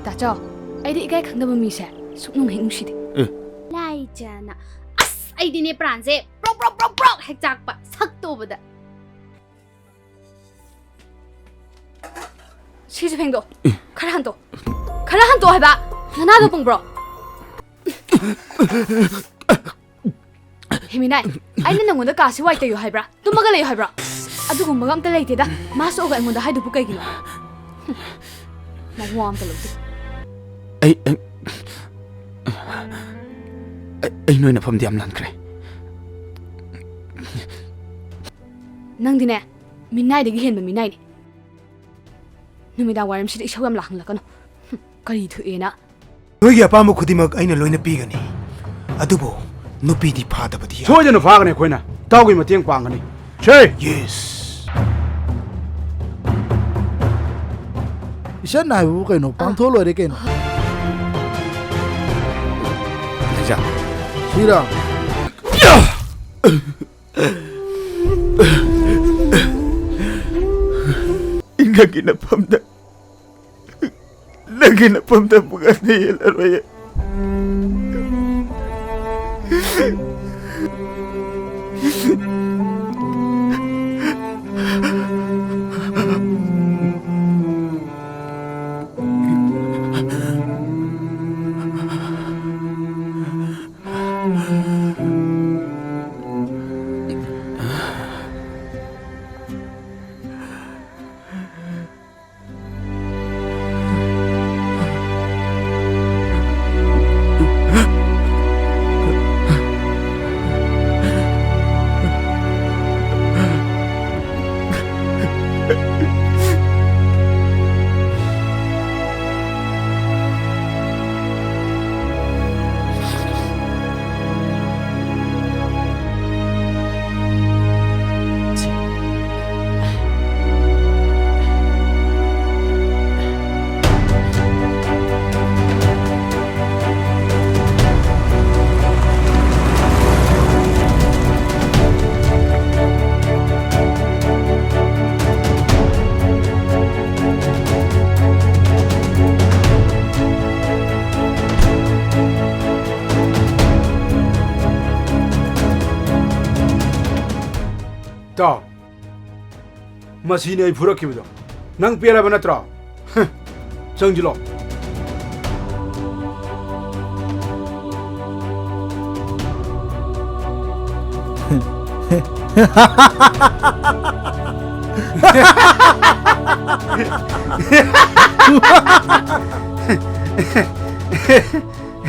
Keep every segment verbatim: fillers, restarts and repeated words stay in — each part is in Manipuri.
ꯇꯥꯆꯧ, ꯑꯩꯗꯤ ꯏꯀꯥꯏ ꯈꯪꯗꯕ ꯃꯤꯁꯦ ꯁꯨꯛꯅꯨꯡ ꯍꯦꯛ ꯅꯨꯡꯁꯤꯗꯦ꯫ ꯑꯦ꯫ ꯂꯥꯏꯖꯥꯅ꯫ ꯑꯁ, ꯑꯩꯗꯤꯅꯦ ꯄ꯭ꯔꯥꯟꯁꯦ ꯄ꯭ꯔꯣꯛ ꯄ꯭ꯔꯣꯛ ꯄ꯭ꯔꯣꯛ ꯄ꯭ꯔꯣꯛ ꯍꯦꯛ ꯆꯥꯛꯄ, ꯁꯛꯇꯣ ꯎꯕꯗ꯫ ꯁꯤꯁꯨ ꯐꯦꯡꯗꯣꯛ꯫ ꯈꯔ ꯍꯟꯇꯣ꯫ ꯈꯔ ꯍꯟꯇꯣ ꯍꯥꯏꯕ꯫ ꯅꯅꯥꯗꯣ ꯄꯨꯡꯕ꯭ꯔꯣ? ꯍꯦꯃꯤꯅꯥꯏ, ꯑꯩꯅ ꯅꯪꯉꯣꯟꯗ ꯀꯥꯁꯤ ꯋꯥꯏ ꯇꯩꯌꯨ ꯍꯥꯏꯕ꯭ꯔꯥ? ꯇꯨꯝꯃꯒ ꯂꯩꯌꯨ ꯍꯥꯏꯕ꯭ꯔꯥ? ꯑꯗꯨꯒꯨꯝꯕꯒ ꯑꯝꯇ ꯂꯩꯇꯦꯗ꯫ ꯃꯥꯁꯨ ꯑꯩꯉꯣꯟꯗ ꯍꯥꯏꯗꯨꯕꯨ ꯀꯩꯒꯤꯅꯣ? ꯍꯨꯝ, ꯃꯋꯥ ꯑꯝꯇ ꯂꯧꯗꯦ꯫ ꯑꯩ, ꯑꯩ, ꯑꯩ, ꯑꯩ ꯅꯣꯏꯅ ꯐꯝꯗꯤ ꯌꯥꯝ ꯂꯥꯟꯈ꯭ꯔꯦ꯫ ꯅꯪꯗꯤꯅꯦ, ꯃꯤꯅꯥꯏꯗꯒꯤ ꯍꯦꯟꯕ ꯃꯤꯅꯥꯏꯅꯤ꯫ ꯅꯨꯃꯤꯗꯥꯡ ꯋꯥꯏꯔꯝꯁꯤꯗ ꯏꯁꯧ ꯌꯥꯝ ꯂꯥꯡꯍꯜꯂꯛꯀꯅꯨ꯫ ꯍꯨꯝ, ꯀꯔꯤ ꯊꯣꯛꯑꯦꯅ? ꯅꯣꯏꯒꯤ ꯑꯄꯥꯝꯕ ꯈꯨꯗꯤꯡꯃꯛ ꯑꯩꯅ ꯂꯣꯏꯅ ꯄꯤꯒꯅꯤ, ꯑꯗꯨꯕꯨ ꯅꯨꯄꯤꯗꯤ ꯐꯥꯗꯕꯗꯤ ꯌꯥꯗꯦ꯫ ꯁꯣꯏꯗꯅ ꯐꯥꯒꯅꯤ ꯑꯩꯈꯣꯏꯅ꯫ ꯏꯇꯥꯎꯒꯤ ꯃꯇꯦꯡ ꯄꯥꯡꯒꯅꯤ꯫ ꯁꯦ! Yes! ꯏꯆꯟ ꯍꯥꯏꯕꯕꯨ ꯀꯩꯅꯣ? ꯄꯥꯡꯊꯣꯛ ꯂꯣꯏꯔꯦ ꯀꯩꯅꯣ꯫ ꯂꯩꯖꯥ꯫ ꯁꯤꯔꯥ? ꯅꯪꯒꯤ ꯅꯐꯝꯗ, ꯅꯪꯒꯤ ꯅꯐꯝꯗ ꯑꯃꯨꯛ ꯍꯟꯅ ꯌꯦꯡꯂꯔꯣꯏ꯫ ꯇꯥꯎ, ꯃꯁꯤꯅꯤ ꯑꯩ ꯐꯨꯔꯛꯈꯤꯕꯗꯣ꯫ ꯅꯪ ꯄꯦꯜꯂꯕ ꯅꯠꯇ꯭ꯔꯣ? ꯍ, ꯆꯪꯁꯤꯜꯂꯣ꯫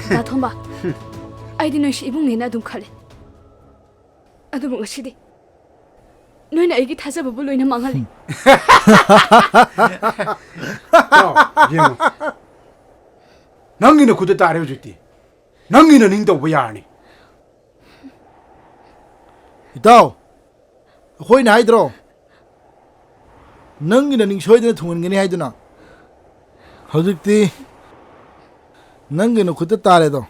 ꯗꯥ ꯊꯣꯝꯕ, ꯑꯩꯗꯤ ꯅꯣꯏꯁꯤ ꯏꯕꯨꯡꯅꯦꯅ ꯑꯗꯨꯝ ꯈꯜꯂꯤ꯫ ꯑꯗꯨꯕꯨ ꯉꯁꯤꯗꯤ ꯅꯣꯏꯅ ꯑꯩꯒꯤ ꯊꯥꯖꯕꯕꯨ ꯂꯣꯏꯅ ꯃꯥꯡꯍꯜꯂꯤ꯫ ꯇꯥꯎ, ꯌꯦꯡꯉꯣ꯫ ꯅꯪꯒꯤ ꯅꯈꯨꯠꯇ ꯇꯥꯔꯦ ꯍꯧꯖꯤꯛꯇꯤ꯫ ꯅꯪꯒꯤ ꯅꯅꯤꯡ ꯇꯧꯕ ꯌꯥꯔꯅꯤ꯫ ꯏꯇꯥꯎ, ꯑꯩꯈꯣꯏꯅ ꯍꯥꯏꯗ꯭ꯔꯣ? ꯅꯪꯒꯤ ꯅꯅꯤꯡ ꯁꯣꯏꯗꯅ ꯊꯨꯡꯍꯟꯒꯅꯤ ꯍꯥꯏꯗꯨꯅ꯫ ꯍꯧꯖꯤꯛꯇꯤ ꯅꯪꯒꯤ ꯅꯈꯨꯠꯇ ꯇꯥꯔꯦꯗꯣ꯫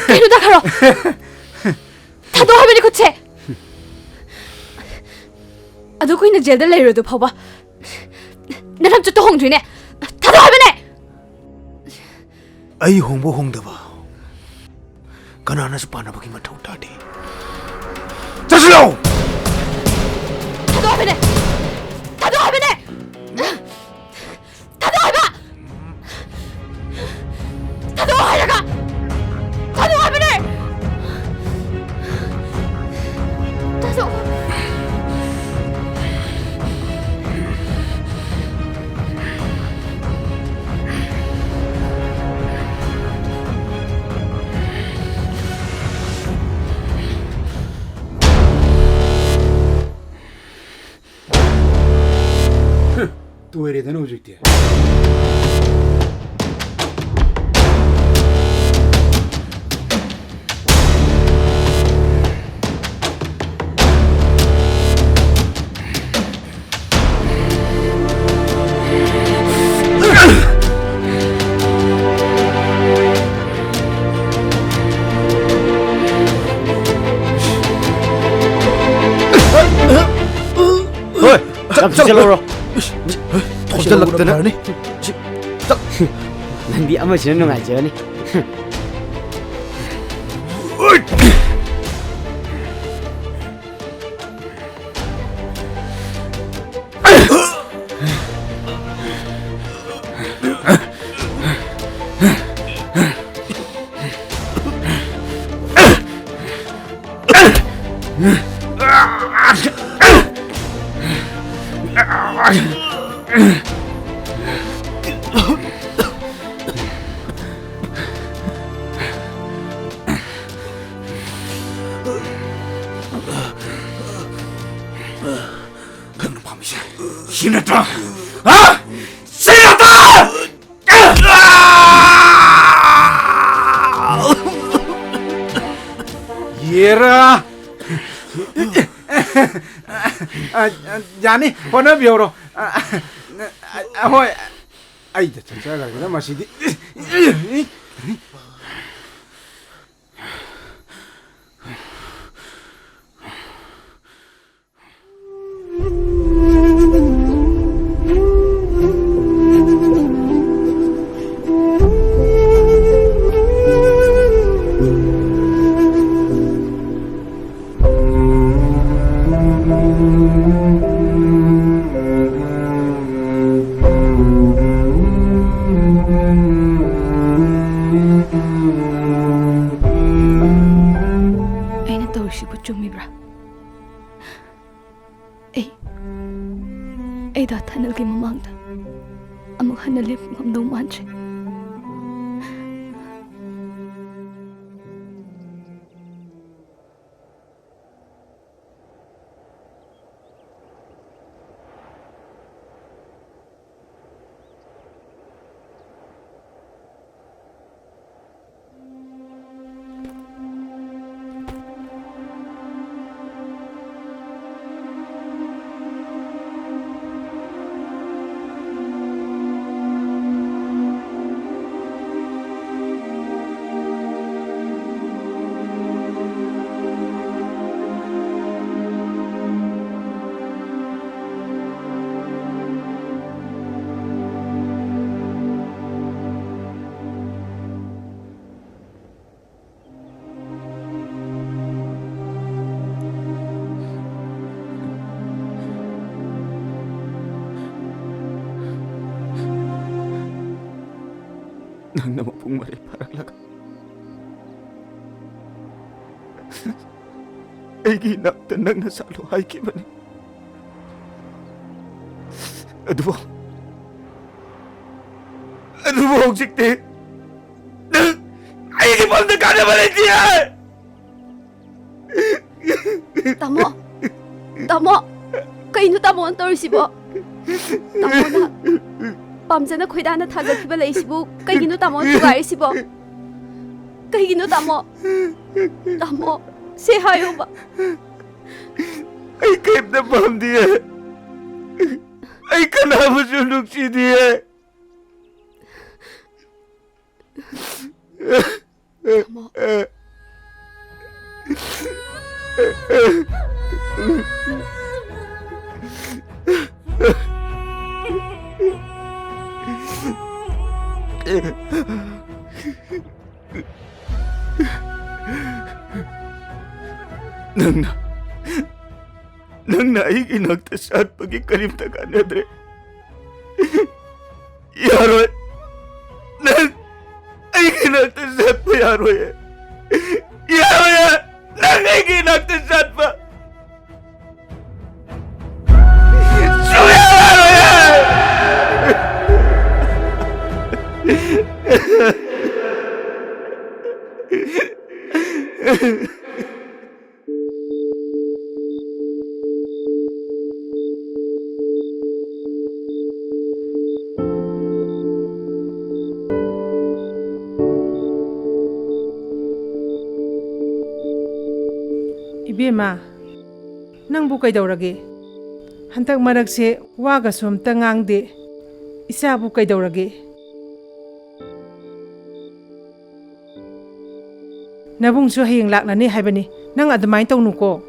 ꯀꯩꯅꯣ, ꯗꯥ ꯈꯥꯔꯣ? ꯊꯥꯗꯣꯛꯑꯣ ꯍꯥꯏꯕꯅꯤ ꯈꯨꯠꯁꯦ꯫ ꯑꯗꯨ ꯀꯨꯏꯅ ꯖꯦꯜꯗ ꯂꯩꯔꯣꯏꯗꯣ ꯐꯥꯎꯕ ꯅꯅꯝ ꯆꯨꯠꯇ ꯍꯣꯡꯗꯣꯏꯅꯦ꯫ ꯊꯥꯗꯣꯛꯑꯣ ꯍꯥꯏꯕꯅꯦ꯫ ꯑꯩ ꯍꯣꯡꯕ ꯍꯣꯡꯗꯕ ꯀꯅꯥꯅꯁꯨ ꯄꯥꯟꯅꯕꯒꯤ ꯃꯊꯧ ꯇꯥꯗꯦ꯫ ꯆꯠꯁꯤꯜꯂꯣ! ꯊꯥꯗꯣꯛꯑꯣ ꯍꯥꯏꯕꯅꯦ! ꯊꯥꯗꯣꯛꯑꯣ ꯍꯥꯏꯕꯅꯦ! ꯊꯥꯗꯣꯛꯑꯣ ꯍꯥꯏꯕ! ꯊꯥꯗꯣꯛꯑꯣ ꯍꯥꯏꯔꯒ! ꯊꯥꯗꯣꯛꯑꯣ ꯍꯥꯏꯕꯅꯦ! ꯊꯥꯗꯣꯛꯑꯣ! ꯇꯣꯏꯔꯦꯗꯅ ꯍꯧꯖꯤꯛꯇꯤ꯫ ꯍꯣꯏ, ꯌꯥꯝ ꯆꯦꯛꯁꯤꯜꯍꯧꯔꯣ꯫ ꯈꯣꯝꯖꯤꯜꯂꯛꯇꯅ꯫ ꯐꯔꯅꯤ꯫ ꯅꯪꯗꯤ ꯑꯃꯁꯤꯅ ꯅꯨꯡꯉꯥꯏꯖꯔꯅꯤ꯫ ꯅꯪꯅ ꯄꯥꯝꯃꯤꯁꯦ ꯁꯤ ꯅꯠꯇ꯭ꯔꯥ? ꯍꯥ? ꯁꯤ ꯅꯠꯇ꯭ꯔꯥ? ꯌꯦꯔꯥ! ꯑ, ꯑ, ꯌꯥꯅꯤ, ꯍꯣꯠꯅꯕꯤꯍꯧꯔꯣ꯫ ꯑ, ꯑ, ꯍꯣꯏ, ꯑꯩꯗ ꯆꯠꯆꯈ꯭ꯔꯒꯦꯗ ꯃꯁꯤꯗꯤ꯫ ꯑꯩꯅ ꯇꯧꯔꯤꯁꯤꯕꯨ ꯆꯨꯝꯃꯤꯕ꯭ꯔꯥ? ꯑꯩ, ꯑꯩ ꯗꯥ ꯊꯥꯏꯅꯦꯜꯒꯤ ꯃꯃꯥꯡꯗ ꯑꯃꯨꯛ ꯍꯟꯅ ꯂꯦꯞꯄ ꯉꯝꯗꯧ ꯃꯥꯟꯗ꯭ꯔꯦ꯫ ꯅꯪꯅ ꯃꯄꯨꯡ ꯃꯔꯩ ꯐꯥꯔꯛꯂꯒ ꯑꯩꯒꯤ ꯏꯅꯥꯛꯇ ꯅꯪꯅ ꯆꯠꯂꯣ ꯍꯥꯏꯈꯤꯕꯅꯤ꯫ ꯑꯗꯨꯕꯨ, ꯑꯗꯨꯕꯨ ꯍꯧꯖꯤꯛꯇꯤ ꯅꯪ ꯑꯩꯒꯤ ꯐꯝꯗ ꯀꯥꯟꯅꯕ ꯂꯩꯇꯦ꯫ ꯇꯥꯃꯣ! ꯇꯥꯃꯣ! ꯀꯩꯅꯣ ꯇꯥꯃꯣꯅ ꯇꯧꯔꯤꯁꯤꯕꯣ? ꯇꯥꯃꯣꯅ ꯄꯥꯝꯖꯅ ꯈꯣꯏꯗꯥꯅ ꯊꯥꯖꯈꯤꯕ ꯂꯩꯁꯤꯕꯨ ꯀꯩꯒꯤꯅꯣ ꯇꯥꯃꯣꯅ ꯊꯨꯒꯥꯏꯔꯤꯁꯤꯕꯣ? ꯀꯩꯒꯤꯅꯣ ꯇꯥꯃꯣ? ꯇꯥꯃꯣ, ꯁꯦ ꯍꯥꯏꯌꯣꯕ꯫ ꯑꯩ ꯀꯔꯤꯝꯇ ꯄꯥꯝꯗꯤꯌꯦ꯫ ꯑꯩ ꯀꯅꯥꯕꯨꯁꯨ ꯅꯨꯡꯁꯤꯗꯤꯌꯦ꯫ ꯇꯥꯃꯣ꯫ ꯅꯪꯅ, ꯅꯪꯅ ꯑꯩꯒꯤ ꯅꯥꯛꯇ ꯆꯠꯄꯒꯤ ꯀꯔꯤꯝꯇ ꯀꯥꯟꯅꯗ꯭ꯔꯦ꯫ ꯌꯥꯔꯣꯏ꯫ ꯅꯪ ꯑꯩꯒꯤ ꯅꯥꯛꯇ ꯆꯠꯄ ꯌꯥꯔꯣꯏꯌꯦ꯫ ꯌꯥꯔꯣꯏꯌꯦ꯫ ꯅꯪ ꯑꯩꯒꯤ ꯅꯥꯛꯇ ꯆꯠꯄ ꯁꯨꯡꯌꯥ ꯌꯥꯔꯣꯏꯌꯦ꯫ ꯏꯕꯦꯝꯃ, ꯅꯪꯕꯨ ꯀꯩꯗꯧꯔꯒꯦ? ꯍꯟꯗꯛ ꯃꯔꯛꯁꯦ ꯋꯥꯒꯁꯨ ꯑꯝꯇ ꯉꯥꯡꯗꯦ꯫ ꯏꯆꯥꯕꯨ ꯀꯩꯗꯧꯔꯒꯦ? ꯅꯕꯨꯡꯁꯨ ꯍꯌꯦꯡ ꯂꯥꯛꯂꯅꯤ ꯍꯥꯏꯕꯅꯤ꯫ ꯅꯪ ꯑꯗꯨꯃꯥꯏꯅ ꯇꯧꯅꯨꯀꯣ꯫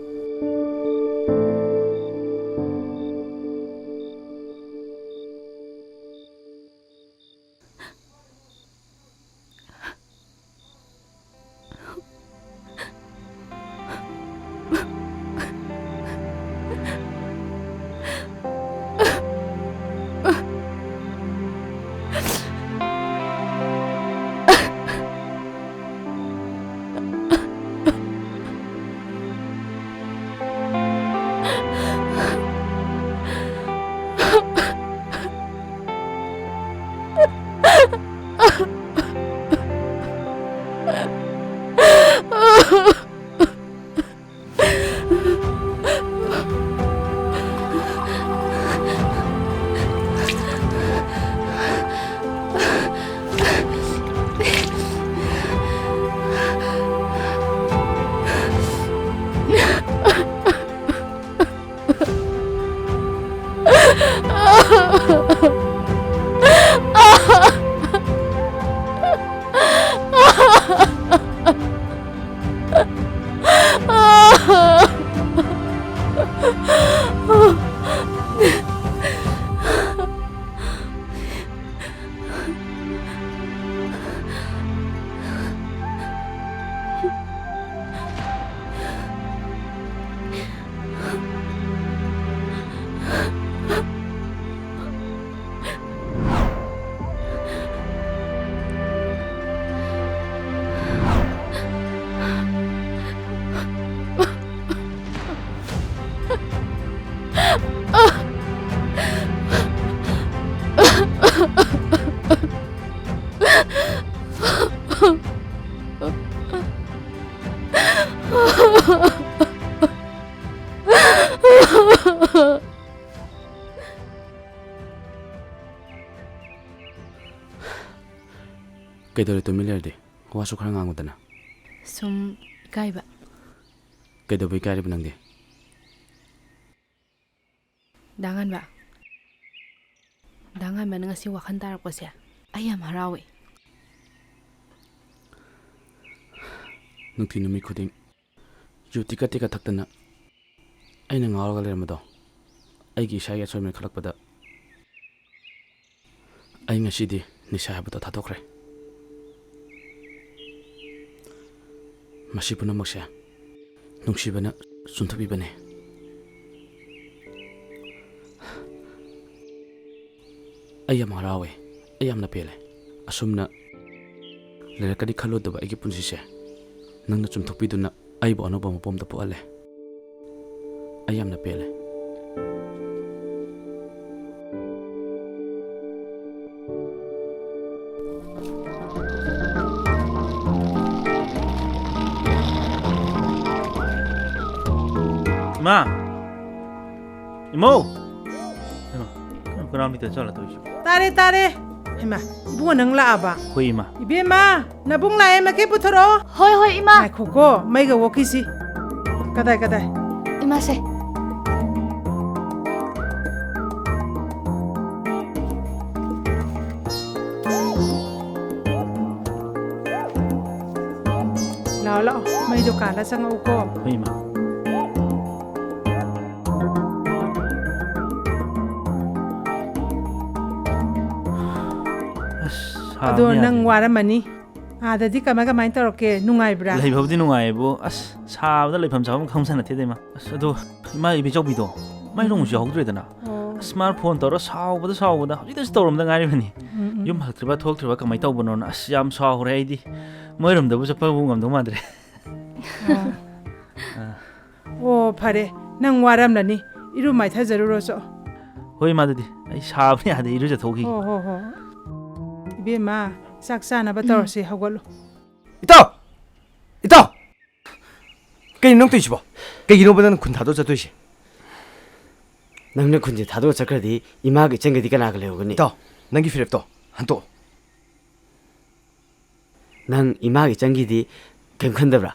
ꯀꯩꯗꯧꯔꯦ ꯇꯨꯃꯤꯟ ꯂꯩꯔꯗꯤ? ꯋꯥꯁꯨ ꯈꯔ ꯉꯥꯡꯉꯨꯗꯅ꯫ ꯁꯨꯝ ꯏꯀꯥꯏꯕ꯫ ꯀꯩꯗꯧꯕ ꯏꯀꯥꯏꯔꯤꯕ ꯅꯪꯗꯤ? ꯗꯥ ꯉꯥꯟꯕ꯫ ꯗꯥ ꯉꯥꯟꯕꯅ ꯉꯁꯤ ꯋꯥꯈꯜ ꯇꯥꯔꯛꯄꯁꯦ ꯑꯩ ꯌꯥꯝ ꯍꯔꯥꯎꯏ꯫ ꯅꯨꯡꯊꯤꯜ ꯅꯨꯃꯤꯠ ꯈꯨꯗꯤꯡ ꯌꯨ ꯇꯤꯀꯠ ꯇꯤꯀꯠ ꯊꯛꯇꯅ ꯑꯩꯅ ꯉꯥꯎꯔꯒ ꯂꯩꯔꯝꯕꯗꯣ, ꯑꯩꯒꯤ ꯏꯁꯥꯒꯤ ꯑꯁꯣꯏꯕꯅꯤ ꯈꯜꯂꯛꯄꯗ, ꯑꯩ ꯉꯁꯤꯗꯤ ꯅꯤꯁꯥ ꯍꯥꯏꯕꯗꯣ ꯊꯥꯗꯣꯛꯈ꯭ꯔꯦ꯫ ꯃꯁꯤ ꯄꯨꯝꯅꯃꯛꯁꯦ ꯅꯨꯡꯁꯤꯕꯅ ꯆꯨꯝꯊꯣꯛꯄꯤꯕꯅꯦ꯫ ꯑꯩ ꯌꯥꯝ ꯍꯔꯥꯎꯋꯦ, ꯑꯩ ꯌꯥꯝꯅ ꯄꯦꯜꯂꯦ꯫ ꯑꯁꯨꯝꯅ ꯂꯩꯔꯛꯀꯅꯤ ꯈꯜꯂꯨꯗꯕ ꯑꯩꯒꯤ ꯄꯨꯟꯁꯤꯁꯦ ꯅꯪꯅ ꯆꯨꯝꯊꯣꯛꯄꯤꯗꯨꯅ ꯑꯩꯕꯨ ꯑꯅꯧꯕ ꯃꯄꯣꯝꯗ ꯄꯣꯛꯍꯜꯂꯦ꯫ ꯑꯩ ꯌꯥꯝꯅ ꯄꯦꯜꯂꯦ꯫ ꯏꯃꯥ! ꯏꯃꯧ! ꯍꯩꯃꯥ, ꯀꯅꯥ, ꯀꯅꯥ ꯃꯤꯇ ꯆꯠꯂ ꯇꯧꯔꯤꯁꯤꯕꯣ? ꯇꯥꯔꯦ, ꯇꯥꯔꯦ꯫ ꯍꯩꯃꯥ, ꯏꯕꯨꯡꯉꯣ ꯅꯪ ꯂꯥꯛꯑꯕ? ꯍꯣꯏ, ꯏꯃꯥ꯫ ꯏꯕꯦꯝꯃ, ꯅꯕꯨꯡ ꯂꯥꯛꯑꯦ, ꯃꯥꯏꯀꯩ ꯄꯨꯊꯣꯔꯛꯑꯣ꯫ ꯍꯣꯏ, ꯍꯣꯏ, ꯏꯃꯥ꯫ ꯉꯥꯏꯈꯣꯀꯣ, ꯃꯩꯒ ꯑꯣꯛꯈꯤꯁꯤ꯫ ꯀꯗꯥꯏ, ꯀꯗꯥꯏ? ꯏꯃꯥꯁꯦ꯫ ꯂꯥꯛꯑꯣ, ꯂꯥꯛꯑꯣ, ꯃꯩꯗꯣ ꯀꯥꯜꯂ ꯆꯪꯉꯛꯎꯀꯣ꯫ ꯍꯣꯏ, ꯏꯃꯥ꯫ ꯑꯁ, ꯑꯗꯣ ꯁꯥꯕꯅ ꯅꯪ ꯌꯥꯗ꯭ꯔꯦ꯫ ꯋꯥꯔꯝꯃꯅꯤ꯫ ꯑꯥꯗꯗꯤ ꯀꯃꯥꯏ, ꯀꯃꯥꯏ ꯇꯧꯔꯛꯀꯦ? ꯅꯨꯡꯉꯥꯏꯕ꯭ꯔꯥ? ꯂꯩꯕꯕꯨꯗꯤ ꯅꯨꯡꯉꯥꯏꯌꯦꯕꯨ, ꯑꯁ, ꯁꯥꯕꯗ ꯂꯩꯐꯝ ꯆꯥꯐꯝ ꯈꯪꯖ ꯅꯠꯇꯦꯗ, ꯏꯃꯥ꯫ ꯑꯁ, ꯑꯗꯣ ꯏꯃꯥ ꯏꯕꯦꯆꯧꯕꯤꯗꯣ, ꯃꯥꯏ ꯂꯨꯍꯣꯡꯕꯁꯨ ꯌꯥꯎꯍꯧꯗ꯭ꯔꯦꯗꯅ꯫ ꯑꯣ꯫ ꯑꯁ, ꯃꯥꯅ ꯐꯣꯟ ꯇꯧꯔ ꯁꯥꯎꯕꯗ, ꯁꯥꯎꯕꯗ, ꯍꯧꯖꯤꯛꯇꯁꯨ ꯇꯧꯔꯝꯗ ꯉꯥꯏꯔꯤꯕꯅꯤ꯫ ꯎꯝ, ꯎꯝ꯫ ꯌꯨꯝ ꯍꯜꯂꯛꯇ꯭ꯔꯤꯕ, ꯊꯣꯛꯂꯛꯇ꯭ꯔꯤꯕ, ꯀꯃꯥꯏ ꯇꯧꯕꯅꯣꯅ꯫ ꯑꯁ, ꯌꯥꯝ ꯁꯥꯎꯈ꯭ꯔꯦ ꯑꯩꯗꯤ꯫ ꯃꯣꯏꯔꯣꯝꯗꯕꯨ ꯆꯠꯄꯕꯨ ꯉꯝꯗꯧ ꯃꯥꯟꯗ꯭ꯔꯦ꯫ ꯑꯣ꯫ ꯑꯥ꯫ ꯑꯣ, ꯐꯔꯦ꯫ ꯅꯪ ꯋꯥꯔꯝꯂꯅꯤ꯫ ꯏꯔꯨ ꯃꯥꯏꯊꯖꯔꯨꯔꯣ ꯆꯣ꯫ ꯍꯣꯏ, ꯏꯃꯥ, ꯑꯗꯨꯗꯤ ꯑꯩ ꯁꯥꯕꯅ ꯌꯥꯗꯦ, ꯏꯔꯨꯖꯊꯣꯛꯈꯤꯒꯦ꯫ ꯍꯣ, ꯍꯣ, ꯍꯣ꯫ ꯏꯕꯦꯝꯃ, ꯆꯥꯛ ꯆꯥꯅꯕ ꯇꯧꯔꯁꯤ, ꯍꯧꯒꯠꯂꯨ꯫ ꯏꯇꯥꯎ! ꯏꯇꯥꯎ! ꯀꯩꯅꯣ ꯅꯪ ꯇꯧꯔꯤꯁꯤꯕꯣ? ꯀꯩꯒꯤꯅꯣꯕ ꯅꯪ ꯈꯨꯟ ꯊꯥꯗꯣꯛꯑ ꯆꯠꯇꯣꯏꯁꯦ? ꯅꯪꯅ ꯈꯨꯟꯁꯦ ꯊꯥꯗꯣꯛꯑ ꯆꯠꯈ꯭ꯔꯗꯤ ꯏꯃꯥꯒ ꯏꯆꯟꯒꯗꯤ ꯀꯅꯥꯒ ꯂꯩꯍꯧꯒꯅꯤ? ꯏꯇꯥꯎ, ꯅꯪꯒꯤ ꯐꯤꯔꯦꯞꯇꯣ ꯍꯟꯇꯣꯛꯑꯣ꯫ ꯅꯪ ꯏꯃꯥꯒ ꯏꯆꯟꯒꯤꯗꯤ ꯀꯩꯝ ꯈꯟꯗꯕ꯭ꯔꯥ?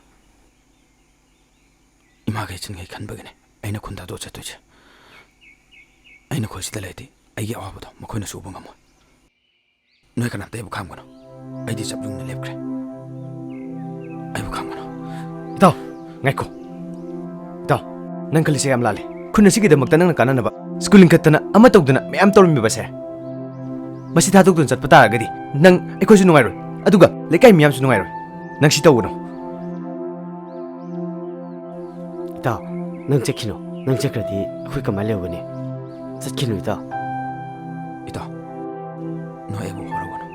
ꯏꯃꯥꯒ ꯏꯆꯟꯒꯤ ꯈꯟꯕꯒꯤꯅꯦ ꯑꯩꯅ ꯈꯨꯟ ꯊꯥꯗꯣꯛꯑ ꯆꯠꯇꯣꯏꯁꯦ꯫ ꯑꯩꯅ ꯈꯨꯜꯁꯤꯗ ꯂꯩꯔꯗꯤ ꯑꯩꯒꯤ ꯑꯋꯥꯕꯗꯣ ꯃꯈꯣꯏꯅꯁꯨ ꯎꯕ ꯉꯝꯃꯣꯏ꯫ ꯅꯣꯏ ꯀꯅꯥꯝꯇ ꯑꯩꯕꯨ ꯈꯥꯝꯒꯅꯨ꯫ ꯑꯩꯗꯤ ꯆꯞ ꯌꯨꯡꯅ ꯂꯦꯞꯈ꯭ꯔꯦ꯫ ꯑꯩꯕꯨ ꯈꯥꯝꯒꯅꯨ꯫ ꯏꯇꯥꯎ, ꯉꯥꯏꯈꯣ꯫ ꯏꯇꯥꯎ, ꯅꯪ ꯈꯜꯂꯤꯁꯦ ꯌꯥꯝ ꯂꯥꯜꯂꯦ꯫ ꯈꯨꯟ ꯑꯁꯤꯒꯤꯗꯃꯛꯇ ꯅꯪꯅ ꯀꯥꯟꯅꯅꯕ ꯁ꯭ꯀꯨꯜ ꯂꯤꯡꯈꯠꯇꯅ ꯑꯃ ꯇꯧꯗꯅ ꯃꯌꯥꯝ ꯇꯧꯔꯝꯃꯤꯕꯁꯦ, ꯃꯁꯤ ꯊꯥꯗꯣꯛꯇꯨꯅ ꯆꯠꯄ ꯇꯥꯔꯒꯗꯤ ꯅꯪ ꯑꯩꯈꯣꯏꯁꯨ ꯅꯨꯡꯉꯥꯏꯔꯣꯏ, ꯑꯗꯨꯒ ꯂꯩꯀꯥꯏ ꯃꯤꯌꯥꯝꯁꯨ ꯅꯨꯡꯉꯥꯏꯔꯣꯏ꯫ ꯅꯪ ꯁꯤ ꯇꯧꯒꯅꯨ꯫ ꯏꯇꯥꯎ, ꯅꯪ ꯆꯠꯈꯤꯅꯨ꯫ ꯅꯪ ꯆꯠꯈ꯭ꯔꯗꯤ ꯑꯩꯈꯣꯏ ꯀꯃꯥꯏꯅ ꯂꯩꯍꯧꯒꯅꯤ? ꯆꯠꯈꯤꯅꯨ, ꯏꯇꯥꯎ꯫ ꯏꯇꯥꯎ, ꯅꯣꯏ ꯑꯩꯕꯨ ꯍꯣꯠꯍꯧꯒꯅꯨ꯫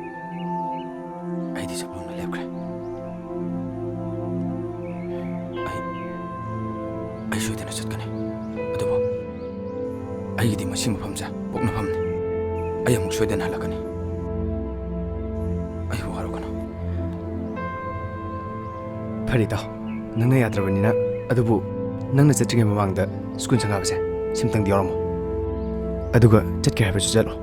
ꯑꯩꯗꯤ ꯆꯞ ꯌꯨꯡꯅ ꯂꯦꯞꯈ꯭ꯔꯦ꯫ ꯑꯩ, ꯑꯩ ꯁꯣꯏꯗꯅ ꯆꯠꯀꯅꯤ꯫ ꯑꯗꯨꯕꯨ ꯑꯩꯒꯤꯗꯤ ꯃꯁꯤ ꯃꯐꯝꯁꯦ ꯄꯣꯛꯅꯐꯝꯅꯤ꯫ ꯑꯩ ꯑꯃꯨꯛ ꯁꯣꯏꯗꯅ ꯍꯜꯂꯛꯀꯅꯤ꯫ ꯑꯩꯕꯨ ꯋꯥꯔꯧꯒꯅꯨ꯫ ꯐꯔꯦ, ꯏꯇꯥꯎ꯫ ꯅꯪꯅ ꯌꯥꯗ꯭ꯔꯕꯅꯤꯅ, ꯑꯗꯨꯕꯨ ꯅꯪꯅ ꯆꯠꯇ꯭ꯔꯤꯉꯩ ꯃꯃꯥꯡꯗ ꯁ꯭ꯀꯨꯜ ꯁꯪꯒꯥꯕꯁꯦ ꯁꯤꯝꯇꯪꯗꯤ ꯌꯥꯎꯔꯝꯃꯣ꯫ ꯑꯗꯨꯒ ꯆꯠꯀꯦ ꯍꯥꯏꯕꯁꯨ ꯆꯠꯂꯣ꯫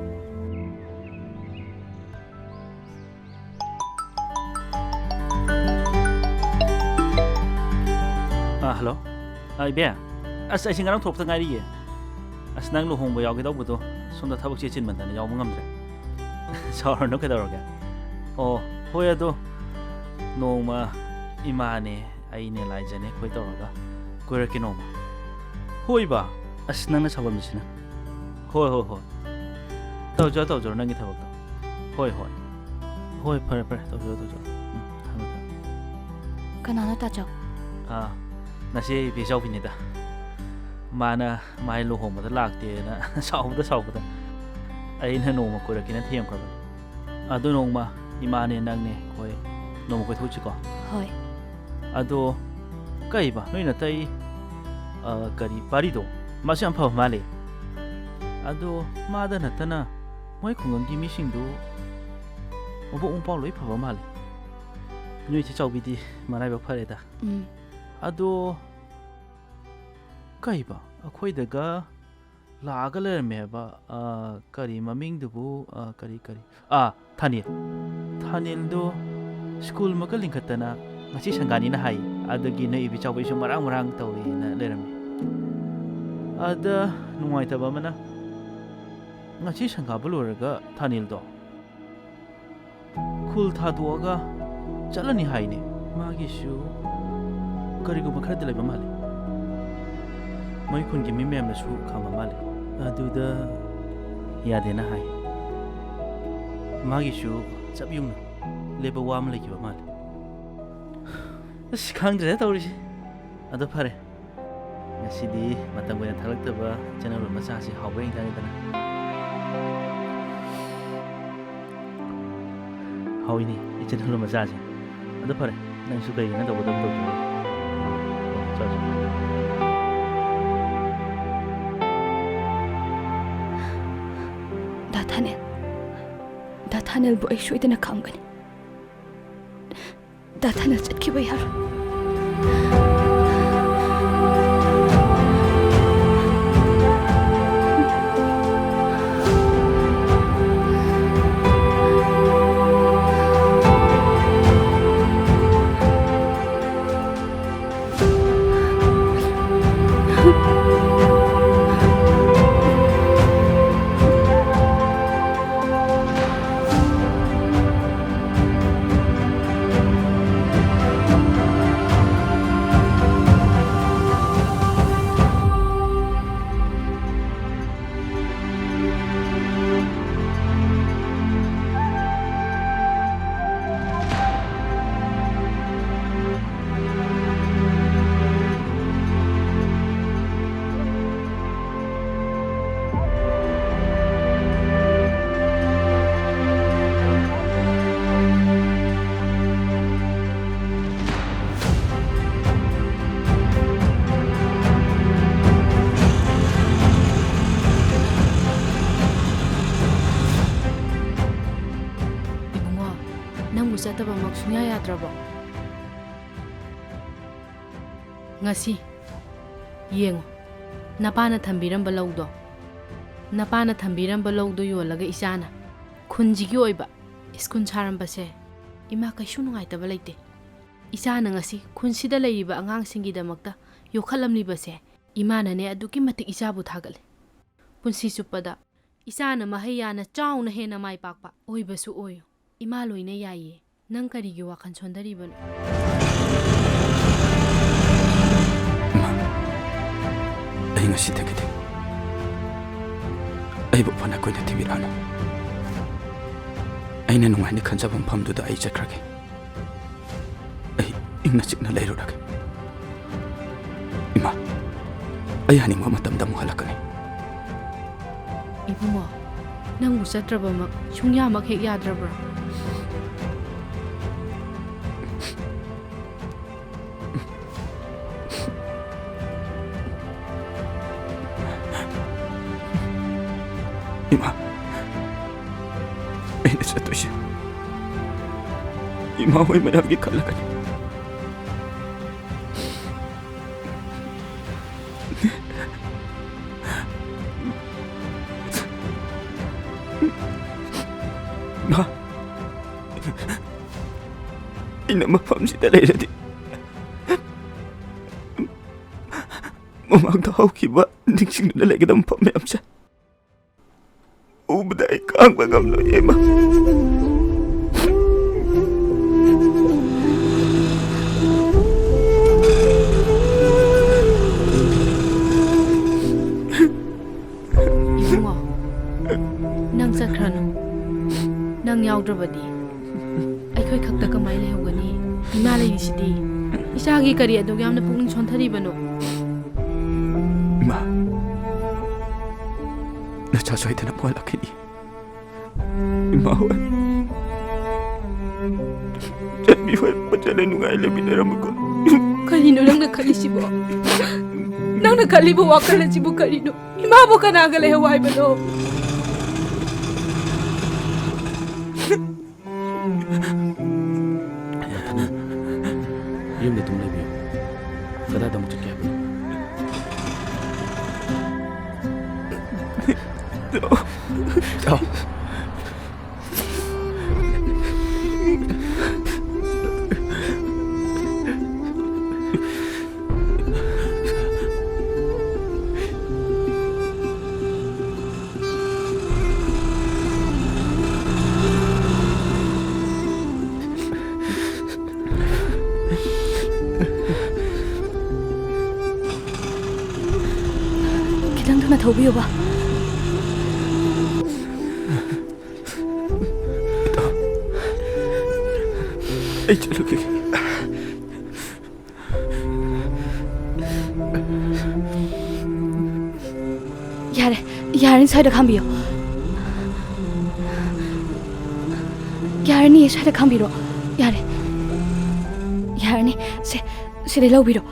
ꯑꯥ, ꯍꯜꯂꯣ꯫ ꯑꯥ, ꯏꯕꯦ꯫ ꯑꯁ, ꯑꯩꯁꯦ ꯉꯔꯥꯡ ꯊꯣꯛꯄꯗ ꯉꯥꯏꯔꯤꯌꯦ꯫ ꯑꯁ, ꯅꯪ ꯂꯨꯍꯣꯡꯕ ꯌꯥꯎꯒꯦ ꯇꯧꯕꯗꯣ ꯁꯣꯝꯗ ꯊꯕꯛꯁꯦ ꯆꯤꯟꯃꯟꯗꯅ ꯌꯥꯎꯕ ꯉꯝꯗ꯭ꯔꯦ꯫ ꯁꯥꯎꯔꯅꯨ, ꯀꯩꯗꯧꯔꯒꯦ? ꯑꯣ, ꯍꯣꯏ, ꯑꯗꯣ ꯅꯣꯡꯃ ꯏꯃꯥꯅꯦ, ꯑꯩꯅꯦ, ꯂꯥꯏꯖꯅꯦ, ꯑꯩꯈꯣꯏ ꯇꯧꯔꯒ ꯀꯣꯏꯔꯛꯀꯦ ꯅꯣꯡꯃ꯫ ꯍꯣꯏꯕ꯫ ꯑꯁ, ꯅꯪꯅ ꯁꯥꯎꯒꯟꯕꯁꯤꯅ꯫ ꯍꯣꯏ, ꯍꯣꯏ, ꯍꯣꯏ꯫ ꯇꯧꯖꯔꯣ, ꯇꯧꯖꯔꯣ, ꯅꯪꯒꯤ ꯊꯕꯛꯇꯣ꯫ ꯍꯣꯏ, ꯍꯣꯏ꯫ ꯍꯣꯏ, ꯐꯔꯦ, ꯐꯔꯦ꯫ ꯇꯧꯖꯔꯣ, ꯇꯧꯖꯔꯣ꯫ ꯎꯝ, ꯊꯝꯃꯦ, ꯊꯝꯃꯦ꯫ ꯀꯅꯥꯅꯣ, ꯇꯥꯆꯧ? ꯑꯥ, ꯅꯆꯦ ꯏꯕꯦꯆꯥꯎꯕꯤꯅꯤꯗ꯫ ꯃꯥꯅ ꯃꯥꯏ ꯂꯨꯍꯣꯡꯕꯗ ꯂꯥꯛꯇꯦꯅ ꯁꯥꯎꯕꯗ, ꯁꯥꯎꯕꯗ꯫ ꯑꯩꯅ ꯅꯣꯡꯃ ꯀꯣꯏꯔꯛꯀꯦꯅ ꯊꯦꯝꯈ꯭ꯔꯕꯅꯤ꯫ ꯑꯗꯨ ꯅꯣꯡꯃ ꯏꯃꯥꯅꯦ, ꯅꯪꯅꯦ, ꯑꯩꯈꯣꯏ ꯅꯣꯡꯃ ꯀꯣꯏꯊꯣꯛꯁꯤꯀꯣ꯫ ꯍꯣꯏ꯫ ꯑꯗꯣ, ꯀꯩꯕ, ꯅꯣꯏ ꯅꯇꯩ, ꯑ, ꯀꯔꯤ, ꯄꯥꯔꯤꯗꯣ? ꯃꯥꯁꯨ ꯌꯥꯝ ꯐꯕ ꯃꯥꯜꯂꯦ꯫ ꯑꯗꯣ, ꯃꯥꯗ ꯅꯠꯇꯅ ꯃꯣꯏ ꯈꯨꯡꯒꯪꯒꯤ ꯃꯤꯁꯤꯡꯗꯨ ꯃꯕꯣꯛ ꯃꯄꯥ ꯂꯣꯏ ꯐꯕ ꯃꯥꯜꯂꯤ꯫ ꯅꯣꯏ ꯏꯆꯦ ꯆꯥꯎꯕꯤꯗꯤ ꯃꯔꯥꯏꯕꯛ ꯐꯔꯦꯗ꯫ ꯎꯝ꯫ ꯑꯗꯣ ꯀꯩꯕ, ꯑꯩꯈꯣꯏꯗꯒ ꯂꯥꯛꯑꯒ ꯂꯩꯔꯝꯃꯦ ꯍꯥꯏꯕ, ꯑ, ꯀꯔꯤ ꯃꯃꯤꯡꯗꯨꯕꯨ, ꯑ, ꯀꯔꯤ, ꯀꯔꯤ? ꯑꯥ, ꯊꯥꯅꯤꯜ꯫ ꯊꯥꯅꯤꯜꯗꯨ ꯁ꯭ꯀꯨꯜ ꯑꯃꯒ ꯂꯤꯡꯈꯠꯇꯅ ꯉꯁꯤ ꯁꯪꯒꯥꯅꯤꯅ ꯍꯥꯏ꯫ ꯑꯗꯨꯒꯤ ꯅꯣꯏ ꯏꯕꯤ ꯆꯥꯎꯕꯤꯁꯨ ꯃꯔꯥꯡ ꯃꯔꯥꯡ ꯇꯧꯔꯤꯅ ꯂꯩꯔꯝꯃꯤ꯫ ꯑꯗ ꯅꯨꯡꯉꯥꯏꯇꯕ ꯑꯃꯅ, ꯉꯁꯤ ꯁꯪꯒꯥꯕ ꯂꯣꯏꯔꯒ ꯊꯥꯅꯤꯜꯗꯣ ꯈꯨꯜ ꯊꯥꯗꯣꯛꯑꯒ ꯆꯠꯂꯅꯤ ꯍꯥꯏꯅꯦ꯫ ꯃꯥꯒꯤꯁꯨ ꯀꯔꯤꯒꯨꯝꯕ ꯈꯔꯗꯤ ꯂꯩꯕ ꯃꯥꯜꯂꯤ꯫ ꯃꯣꯏ ꯈꯨꯟꯒꯤ ꯃꯤ ꯃꯌꯥꯝꯅꯁꯨ ꯈꯪꯕ ꯃꯥꯜꯂꯤ꯫ ꯑꯗꯨꯗ ꯌꯥꯗꯦꯅ ꯍꯥꯏ꯫ ꯃꯥꯒꯤꯁꯨ ꯆꯞ ꯌꯨꯡꯅ ꯂꯦꯞꯄ ꯋꯥ ꯑꯃ ꯂꯩꯈꯤꯕ ꯃꯥꯜꯂꯤ꯫ ꯑꯁ, ꯈꯪꯗ꯭ꯔꯦꯗ ꯇꯧꯔꯤꯁꯦ꯫ ꯑꯗꯣ ꯐꯔꯦ, ꯉꯁꯤꯗꯤ ꯃꯇꯝ ꯀꯨꯏꯅ ꯊꯥꯂꯛꯇꯕ ꯏꯆꯟ ꯅꯪꯒꯜꯂꯨ ꯃꯆꯥꯁꯤ ꯍꯥꯎꯕ꯭ꯔꯥ ꯌꯦꯡ ꯇꯥꯔꯦꯗꯅ꯫ ꯍꯥꯎꯏꯅꯦ ꯏꯆꯟ ꯅꯪꯒꯜꯂꯨ ꯃꯆꯥꯁꯦ꯫ ꯑꯗꯣ ꯐꯔꯦ, ꯅꯪꯁꯨ ꯀꯩꯒꯤꯅꯣ ꯇꯧꯒꯗꯕ ꯇꯧꯖꯔꯣ꯫ ꯆꯥꯎ, ꯆꯥꯎ꯫ ꯗꯥ ꯊꯥꯅꯦꯜ, ꯗꯥ ꯊꯥꯅꯦꯜꯕꯨ ꯑꯩ ꯁꯣꯏꯗꯅ ꯈꯪꯒꯅꯤ꯫ ꯗꯥ ꯊꯥꯅꯦꯜ ꯆꯠꯈꯤꯕ ꯌꯥꯔꯣꯏ꯫ ꯆꯠꯇꯕꯃꯛ ꯁꯨꯡꯌꯥ ꯌꯥꯗ꯭ꯔꯕꯣ? ꯉꯁꯤ ꯌꯦꯡꯉꯨ, ꯅꯄꯥꯅ ꯊꯝꯕꯤꯔꯝꯕ ꯂꯧꯗꯣ, ꯅꯄꯥꯅ ꯊꯝꯕꯤꯔꯝꯕ ꯂꯧꯗꯣ ꯌꯣꯜꯂꯒ ꯏꯆꯥꯅ ꯈꯨꯟꯁꯤꯒꯤ ꯑꯣꯏꯕ ꯁ꯭ꯀꯨꯜ ꯁꯥꯔꯝꯕꯁꯦ ꯏꯃꯥ ꯀꯩꯁꯨ ꯅꯨꯡꯉꯥꯏꯇꯕ ꯂꯩꯇꯦ꯫ ꯏꯆꯥꯅ ꯉꯁꯤ ꯈꯨꯟꯁꯤꯗ ꯂꯩꯔꯤꯕ ꯑꯉꯥꯡꯁꯤꯡꯒꯤꯗꯃꯛꯇ ꯌꯣꯛꯈꯠꯂꯝꯂꯤꯕꯁꯦ ꯏꯃꯥꯅꯅꯦ ꯑꯗꯨꯛꯀꯤ ꯃꯇꯤꯛ ꯏꯆꯥꯕꯨ ꯊꯥꯒꯠꯂꯤ꯫ ꯄꯨꯟꯁꯤ ꯆꯨꯞꯄꯗ ꯏꯆꯥꯅ ꯃꯍꯩ ꯌꯥꯅ ꯆꯥꯎꯅ ꯍꯦꯟꯅ ꯃꯥꯏ ꯄꯥꯛꯄ ꯑꯣꯏꯕꯁꯨ ꯑꯣꯏꯌꯨ꯫ ꯏꯃꯥ ꯂꯣꯏꯅ ꯌꯥꯏꯌꯦ꯫ ꯅꯪ ꯀꯔꯤꯒꯤ ꯋꯥꯈꯜ ꯁꯣꯟꯊꯔꯤꯕꯅꯣ? ꯏꯃꯥ, ꯑꯩ ꯉꯁꯤꯗꯒꯤꯗꯤ ꯑꯩꯕꯨ ꯐꯅ ꯀꯨꯏꯅ ꯊꯤꯕꯤꯔꯛꯑꯅꯨ꯫ ꯑꯩꯅ ꯅꯨꯡꯉꯥꯏꯅ ꯈꯟꯖꯕ ꯃꯐꯝꯗꯨꯗ ꯑꯩ ꯆꯠꯈ꯭ꯔꯒꯦ꯫ ꯑꯩ ꯏꯪꯅ ꯆꯤꯛꯅ ꯂꯩꯔꯨꯔꯒꯦ꯫ ꯏꯃꯥ, ꯑꯩ ꯍꯟꯅꯤꯡꯕ ꯃꯇꯝꯗ ꯑꯃꯨꯛ ꯍꯜꯂꯛꯀꯅꯤ꯫ ꯏꯕꯨꯡꯉꯣ, ꯅꯪꯕꯨ ꯆꯠꯇ꯭ꯔꯕꯃꯛ ꯁꯨꯡꯌꯥꯃꯛ ꯍꯦꯛ ꯌꯥꯗ꯭ꯔꯕ꯭ꯔꯥ? ꯏꯃꯥ, ꯑꯩꯅ ꯆꯠꯇꯣꯏꯁꯦ ꯏꯃꯥ ꯍꯣꯏ ꯃꯌꯥꯝꯒꯤ ꯈꯜꯂꯒꯅꯤ꯫ ꯏꯃꯥ, ꯑꯩꯅ ꯃꯐꯝꯁꯤꯗ ꯂꯩꯔꯗꯤ ꯃꯃꯥꯡꯗ ꯍꯧꯈꯤꯕ ꯅꯤꯡꯁꯤꯡꯗꯨꯅ ꯂꯩꯒꯗꯕ ꯃꯐꯝ ꯃꯌꯥꯝꯁꯦ ꯎꯕꯗ ꯑꯩ ꯈꯥꯡꯕ ꯉꯝꯂꯣꯏ, ꯏꯃꯥ꯫ ꯏꯕꯨꯡꯉꯣ, ꯅꯪ ꯆꯠꯈ꯭ꯔꯅꯨ꯫ ꯅꯪ ꯌꯥꯎꯗ꯭ꯔꯕꯗꯤ ꯑꯩꯈꯣꯏ ꯈꯛꯇ ꯀꯃꯥꯏꯅ ꯂꯩꯍꯧꯒꯅꯤ? ꯏꯃꯥ ꯂꯩꯔꯤꯁꯤꯗꯤ꯫ ꯏꯆꯥꯒꯤ ꯀꯔꯤ ꯑꯗꯨꯛ ꯌꯥꯝꯅ ꯄꯨꯛꯅꯤꯡ ꯁꯣꯟꯊꯔꯤꯕꯅꯣ? ꯏꯃꯥ, ꯅꯆꯥ ꯁꯣꯏꯗꯅ ꯄꯣꯛꯍꯜꯂꯛꯈꯤꯅꯤ꯫ ꯏꯃꯥ ꯍꯣꯏ, ꯆꯟꯕꯤ ꯍꯣꯏ ꯐꯖꯅ ꯅꯨꯡꯉꯥꯏ ꯂꯩꯃꯤꯟꯅꯔꯝꯃꯨꯀꯣ꯫ ꯀꯔꯤꯅꯣ ꯅꯪꯅ ꯈꯜꯂꯤꯁꯤꯕꯣ? ꯅꯪꯅ ꯈꯜꯂꯤꯕ ꯋꯥꯈꯜ ꯑꯁꯤꯕꯨ ꯀꯔꯤꯅꯣ? ꯏꯃꯥꯕꯨ ꯀꯅꯥꯒ ꯂꯩꯍꯧ ꯍꯥꯏꯕꯅꯣ? ꯌꯨꯝꯗ ꯑꯗꯨꯝ ꯂꯩꯕꯤꯌꯨ꯫ ꯀꯗꯥꯏꯗ ꯑꯃꯨꯛ ꯆꯠꯀꯦ ꯍꯥꯏꯕꯅꯣ? ꯆꯥꯎ꯫ ꯈꯤꯇꯪ ꯊꯨꯅ ꯊꯧꯕꯤꯌꯨꯕ꯫ ꯑꯩ ꯆꯠꯂꯨꯈꯤꯒꯦ꯫ ꯌꯥꯔꯦ, ꯌꯥꯔꯅꯤ, ꯁ꯭ꯋꯥꯏꯗ ꯈꯥꯝꯕꯤꯌꯣ꯫ ꯌꯥꯔꯅꯤ, ꯁ꯭ꯋꯥꯏꯗ ꯈꯥꯝꯕꯤꯔꯣ꯫ ꯌꯥꯔꯦ, ꯌꯥꯔꯅꯤ꯫ ꯁꯦ, ꯁꯤꯗꯩ ꯂꯧꯕꯤꯔꯣ꯫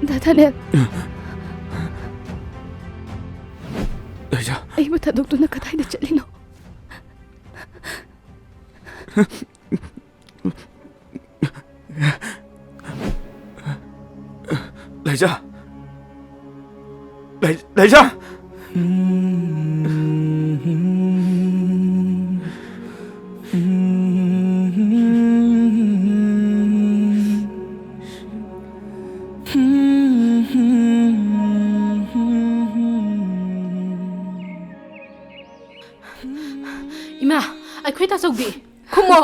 ꯗꯥ ꯊꯥꯅꯦꯜ꯫ ꯂꯩꯖꯥ꯫ ꯑꯩꯕꯨ ꯊꯥꯗꯣꯛꯇꯨꯅ ꯀꯗꯥꯏꯗ ꯆꯠꯂꯤꯅꯣ? ꯂꯩꯖꯥ! ꯂꯩ-, ꯂꯩꯖꯥ! ꯏꯃꯥ, ꯑꯩꯈꯣꯏ ꯇꯥꯆꯧꯗꯤ? ꯈꯨꯝꯃꯣ!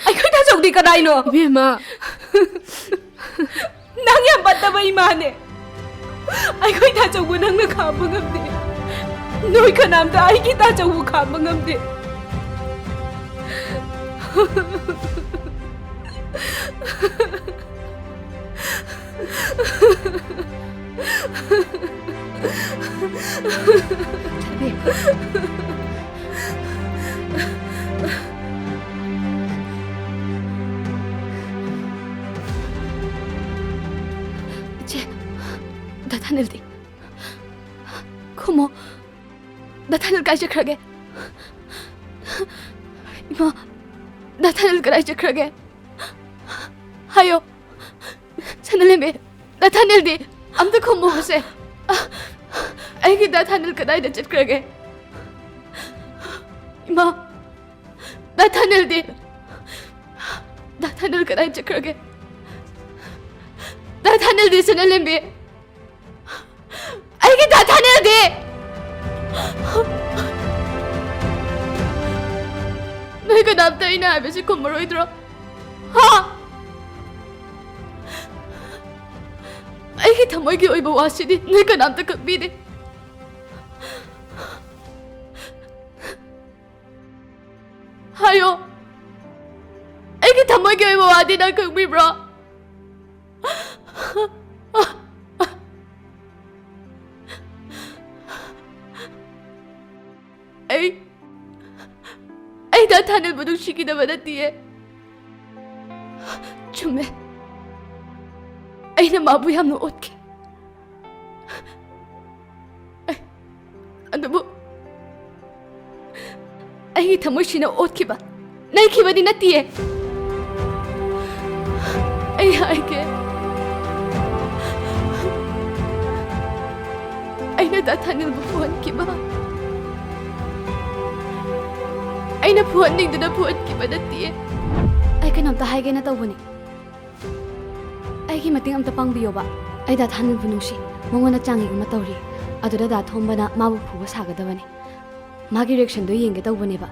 ꯑꯩꯈꯣꯏ ꯇꯥꯆꯧꯗꯤ ꯀꯗꯥꯏꯅꯣ? ꯏꯕꯦꯝꯃ! ꯅꯪ ꯌꯥꯝ ꯐꯠꯇꯕ ꯏꯃꯥꯅꯦ꯫ ꯑꯩꯈꯣꯏ ꯇꯥꯆꯧꯕꯨ ꯅꯪꯅ ꯈꯥꯝꯕ ꯉꯝꯗꯦ꯫ ꯅꯣꯏ ꯀꯅꯥꯝꯇ ꯑꯩꯒꯤ ꯇꯥꯆꯧꯕꯨ ꯈꯥꯝꯕ ꯉꯝꯗꯦ꯫ ꯏꯆꯦ, ꯗꯥ ꯊꯥꯅꯤꯜꯗꯤ? ꯈꯨꯝꯃꯣ꯫ ꯗꯥ ꯊꯥꯅꯤꯜ ꯀꯥꯏ ꯆꯠꯈ꯭ꯔꯒꯦ? ꯏꯃꯥ, ꯗꯥ ꯊꯥꯅꯤꯜ ꯀꯗꯥꯏ ꯆꯠꯈ꯭ꯔꯒꯦ? ꯍꯥꯏꯌꯣ꯫ ꯁꯅꯥꯂꯦꯝꯕꯤ, ꯗꯥ ꯊꯥꯅꯤꯜꯗꯤ? ꯑꯝꯇ ꯈꯨꯝꯃꯣꯁꯦ꯫ ꯑꯩꯒꯤ ꯗꯥ ꯊꯥꯅꯤꯜ ꯀꯗꯥꯏꯗ ꯆꯠꯈ꯭ꯔꯒꯦ? ꯏꯃꯥ, ꯗꯥ ꯊꯥꯅꯤꯜꯗꯤ? ꯗꯥ ꯊꯥꯅꯤꯜ ꯀꯗꯥꯏ ꯆꯠꯈ꯭ꯔꯒꯦ? ꯗꯥ ꯊꯥꯅꯤꯜꯗꯤ, ꯁꯅꯥꯂꯦꯝꯕꯤ? ꯑꯩꯒꯤ ꯗꯥ ꯊꯥꯅꯤꯜꯗꯤ? ꯅꯣꯏ ꯀꯅꯥꯝꯇ ꯑꯩꯅ ꯍꯥꯏꯕꯁꯤ ꯈꯨꯝꯃꯔꯣꯏꯗ꯭ꯔꯣ? ꯍꯥ? ꯑꯩꯒꯤ ꯊꯃꯣꯏꯒꯤ ꯑꯣꯏꯕ ꯋꯥꯁꯤꯗꯤ ꯅꯣꯏ ꯀꯅꯥꯝꯇ ꯈꯪꯕꯤꯗꯦ꯫ ꯍꯥꯏꯌꯣ, ꯑꯩꯒꯤ ꯊꯃꯣꯏꯒꯤ ꯑꯣꯏꯕ ꯋꯥꯗꯤ ꯅꯪ ꯈꯪꯕꯤꯕ꯭ꯔꯣ? ꯑꯩ, ꯑꯩ ꯗꯥ ꯊꯥꯅꯤꯜꯕꯨ ꯅꯨꯡꯁꯤꯈꯤꯗꯕ ꯅꯠꯇꯤꯌꯦ꯫ ꯆꯨꯝꯃꯦ, ꯑꯩꯅ ꯃꯥꯕꯨ ꯌꯥꯝꯅ ꯑꯣꯠꯈꯤ꯫ ꯑꯩ, ꯑꯗꯨꯕꯨ ꯑꯩꯒꯤ ꯊꯃꯣꯏꯁꯤꯅ ꯑꯣꯠꯈꯤꯕ, ꯅꯩꯈꯤꯕꯗꯤ ꯅꯠꯇꯤꯌꯦ꯫ ꯑꯩ ꯍꯥꯏꯒꯦ, ꯗꯥ ꯊꯥꯅꯤꯜꯕꯨ ꯐꯨꯍꯟꯈꯤꯕ꯫ ꯑꯩꯅ ꯐꯨꯍꯟꯅꯤꯡꯗꯨꯅ ꯐꯨꯍꯟꯈꯤꯕ ꯅꯠꯇꯤꯌꯦ꯫ ꯑꯩ ꯀꯩꯅꯣꯝꯇ ꯍꯥꯏꯒꯦꯅ ꯇꯧꯕꯅꯤ꯫ ꯑꯩꯒꯤ ꯃꯇꯦꯡ ꯑꯝꯇ ꯄꯥꯡꯕꯤꯌꯣꯕ꯫ ꯑꯩ ꯗꯥ ꯊꯥꯅꯤꯜꯕꯨ ꯅꯨꯡꯁꯤ꯫ ꯃꯉꯣꯟꯗ ꯆꯥꯡꯌꯦꯡ ꯑꯃ ꯇꯧꯔꯤ꯫ ꯑꯗꯨꯗ ꯗꯥ ꯊꯣꯝꯕꯅ ꯃꯥꯕꯨ ꯐꯨꯕ ꯁꯥꯒꯗꯕꯅꯤ꯫ ꯃꯥꯒꯤ ꯔꯤꯌꯦꯛꯁꯟꯗꯣ ꯌꯦꯡꯒꯦ ꯇꯧꯕꯅꯦꯕ꯫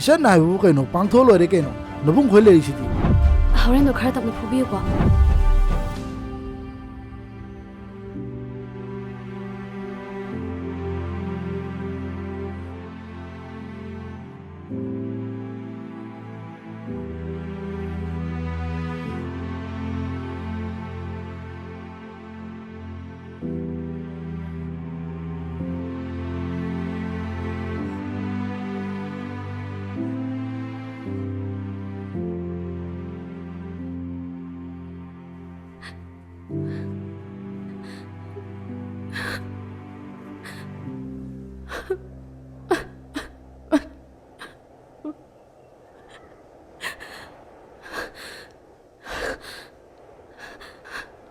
ꯏꯆꯟ ꯍꯥꯏꯕꯕꯨ ꯀꯩꯅꯣ? ꯄꯥꯡꯊꯣꯛꯑ ꯂꯣꯏꯔꯦ ꯀꯩꯅꯣ꯫ ꯅꯕꯨꯡ ꯈꯣꯏ ꯂꯩꯔꯤꯁꯤꯗꯤ꯫ ꯍꯣꯔꯦꯟꯗꯣ ꯈꯔ ꯇꯞꯅ ꯐꯨꯕꯤꯌꯨꯀꯣ꯫